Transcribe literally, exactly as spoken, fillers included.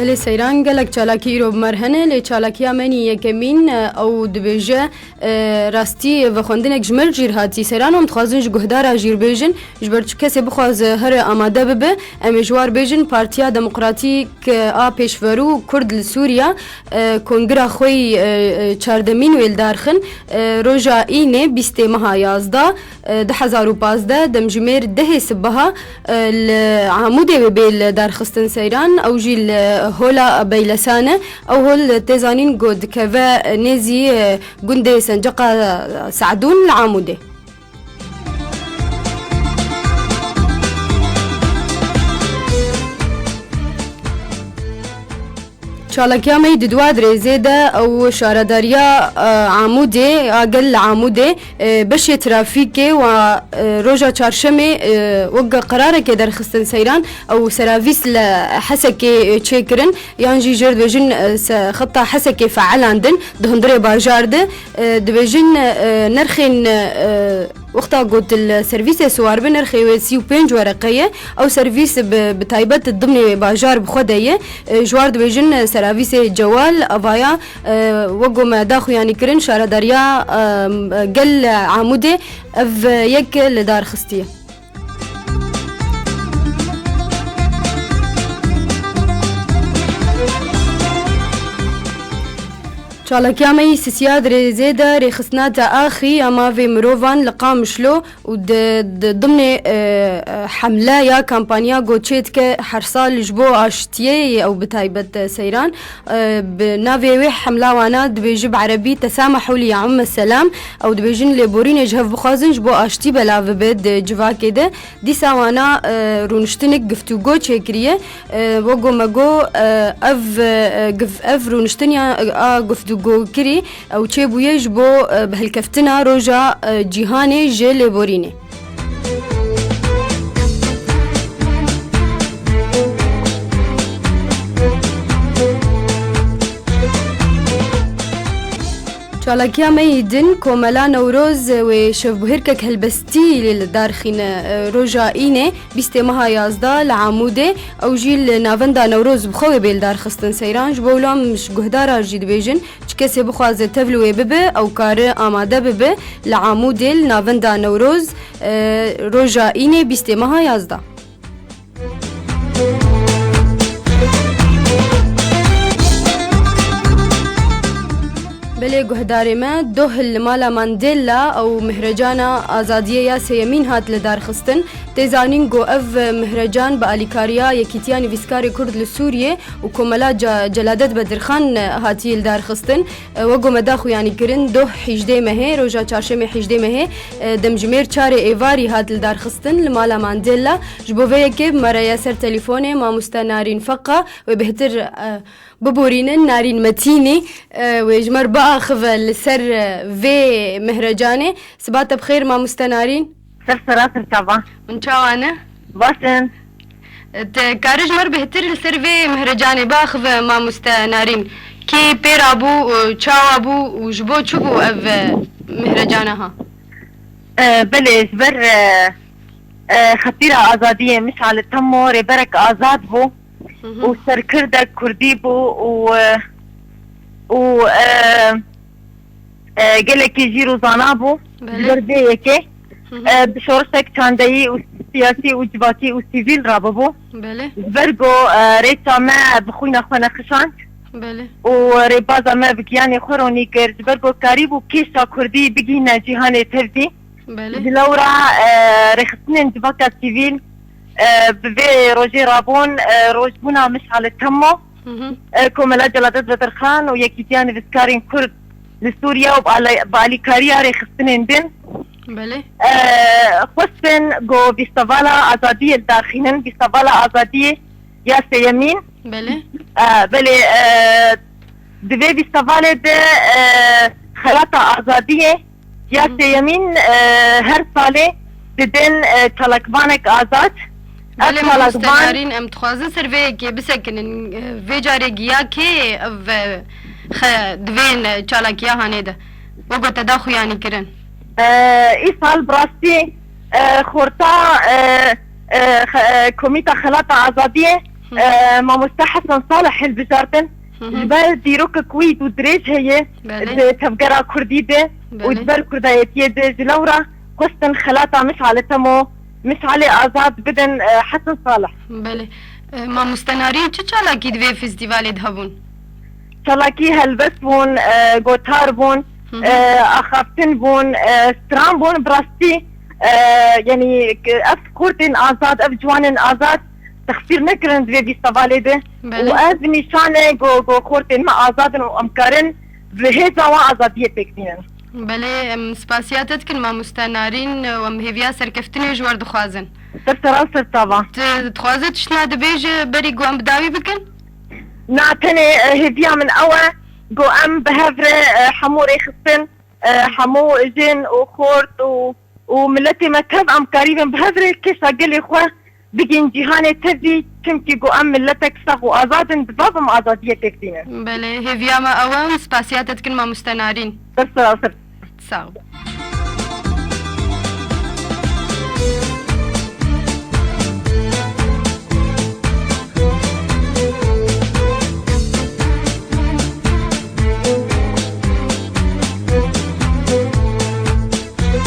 Lê seyran gelek çalakî îro bi me re hene, lê çalakiya me nî yekemîn, e, ew dibêje, e, rastî vexwendinek ji me re jî re hatî. Seyran em dixwazin ji guhdara jî re bêjin, ji ber çi kesê bixwaze here amade bibe, em ê ji war bêjin Partiya Demokratîk, e, a Pêşverû Kurd li Sûriya, e, kongira xwe yî, e, e, çardemîn wê li dar xin, e, roja Înê bîstê meha yazda, e, du hezar û pazdeh, demjimêr dehê sibeha, e, li Amûdê wê bê li darxistin seyran, ew jî li Hola Beylesan e. Ew hol tê zanîn ku dikeve nêzî, e, gundê Senceqa Se'dûn li Amûdê. Çalakiya me yî di dua dirêzê de ew şaredariya, e, Amûdê, a gel li Amûdê, e, beşê trafîkê wa, e, roja çarşemê, e, wek qerarekê derxistin seyran ew seravîs li Hesekê, e, çêkirin, yan jî jêr dibêjin, e, se-, xeta Hesekê feelandin di hundirê bajar de, e, dibêjin, e, nerxên, e, Wexta ku li servîsê siwar be, nirxê wê sî û pênc wereqe ye. Ew servîs bi, bi taybet dimnê bajar bi xwe de ye. E, ji war dibêjin, e, seravîsê Cewal, avaya, e, wek ku me da xuyanî kirin, şaredariya, e, gel Amûdê ev yek li dar xistiye. Çalakiya me yî sisiya di rêzê de rêxistina teaxî ya mavê mirovan li Qamişlo û di, di dimnê, e, e, hemle ya kampanya ku çê dike her sal ji bo aştiyê yê ew bi taybet, e, seyran, e, bi navê wê hemla wana dibêje bi erebî Tesamehû li Yaumme Selam, ew dibêjin lêborînê ji hev bixwazin ji bo aştî belav bibe di civakê de. Dîsa wana, e, rûniştinek giftûgo çêkiriye. E, wek ku me got, e, ev, e, gif-, ev rûniştin ya, e, a guftûgokirî ew çêbûye ji bo, e, bi hilkeftina roja, e, cîhanê ji lêborînê. Çalakiya me yî din, Komela Newroz wê şevbihêrkek helbestî li dar xîne, e, roja Înê, bîstê meha yazda li Amûdê, ew jî li Navenda Newroz bi xwe wê bê li dar xistin seyran. Ji bo wilo em ji guhdara jî dibêjin, çi kesê bixwaze tev li wê bibe, ew kare amade bibe li Amûdê li Navenda Newroz, e, roja Înê bîstê meha yazda. Belê guhdarê me, doh li mala Mandela ew mihrecana azadiyê ya sêyemîn hat lidarxistin. Tê zanîn ku ev mihrecan bi alîkariya Yekîtiya Nivîskarê Kurd li Sûriyê û Komela Ca-, Celadet Bedirxan hatiye lidarxistin. E, wek ku me da xuyanî kirin, doh hîjdê mehê, roja çarşemê hîjdê mehê, e, demjimêr çarê êvarî hat lidarxistin li mala Mandela. Ji bo vê yekê bi me re ye ser telîfonê mamoste Narîn Feqa, wê bêhtir, e, biborînin. Narîn Metînî, e, wê ji me re biaxive li ser, e, vê mihrecanê. Siba te bi xêr mamoste Narîn. Ser sera ser çava. Hûn çawa ne? Baş in. Te kare ji me re bêhtir li ser vê mihrecanê biaxive mamoste Narîn. Kê pê rabû, çawa bû û ji bo çi bû ev, e, mihrecane ha? E, belê, ji ber, e, e, xetîra azadiyê Mişal Temo rêberek azad bû Hı hı. û serkirdek kurdî bû û, e, û, e, e, gelekî jîr û zana bû. Belê. Ji ber vê yekê, Hı hı. e, bi şorişek çandeyî û siyasî û civakî û sivîl rabibû. Belê. Ji ber ku, e, rêça me bi xwîna xwe nexişand Belê. û rêbaza me bi giyanê xwe ronî kir. Ji ber ku karîbû kêşa kurdî bigihîne cîhanê tevdî. Belê. Ji lewra, e, rêxistinên civaka sivîl, e, bi vê rojê rabûn, e, rojbûna Mişal Temo. Hı hı. E, Komela Celadet Bedirxan û Yekîtiya Nivîskarên Kurd li Sûriye û bi ale-, bi alîkariya rêxistinên din, Belê. e, xwestin ku fîstevala azadiyê li dar xînin, fîstevala azadiyê ya sêyemîn. Belê. E, belê, e, di vê fîstevalê de, e, xelata azadiyê ya Hı. sêyemîn, e, her salê didin, e, çalakvanek azad. Ev Belê, çalakvan mamoste Narîn, em dixwazin ser vê yekê bisekinin. E, vê carê giya kê ev, e, xe-, di vê, e, çalakiya hanê de? Wek ku te da xuyanî kirin. E, îsal bi rastî, e, xorta, e, e, xe-, e, Komîta Xelata Azadiyê Hı. E, mamoste Hesen Salih hilbijartin. Hı hı. Ji ber dîrokek wî û dirêj heye. Belê. Di tevgera Kurdî de û Belê. Ji ber Kurdayetiyê de ji lewra xwestin xelata Mişalê Temo, Mişalê Azad bidin, e, Hesen Salih. Belê. E, mamoste Narîn, çi çalakî di vê festîvalê de hebûn? Çalakî helbest bûn, e, gotar bûn, Hı hı. e, axaftin bûn, e, stran bûn, bi rastî, e, yanî, k-, ev xortên azad, ev ciwanên azad, texsîr nekirin di vê festîvalê de. Belê. Û ev nîşan e ku, ku xortên me azad in û em karin bi hêza wan azadiyê pêk bînin. Belê, em spasiya te dikin, mamoste Narîn, û em hêviya serkeftinê ji we re dixwazin. Ser sera ser tava. Tu dixwaze tiştna dibêje berî ku em bi dawî bikin? Na, tenê, e, hêviya min ew e ku em bi hev re, e, hemû rêxistin, e, hemû jin û xort û, û miletê me tev em karîbin bi hev re kêşa gelê xwe bigihîn cîhanê tevî, çimkî ku em miletek sax û azad in, divê em azadiyê pêk bînin. Belê, hêviya me ew e, spasiya te dikin, mamoste Narîn. Ser sera ser. Sağ ol.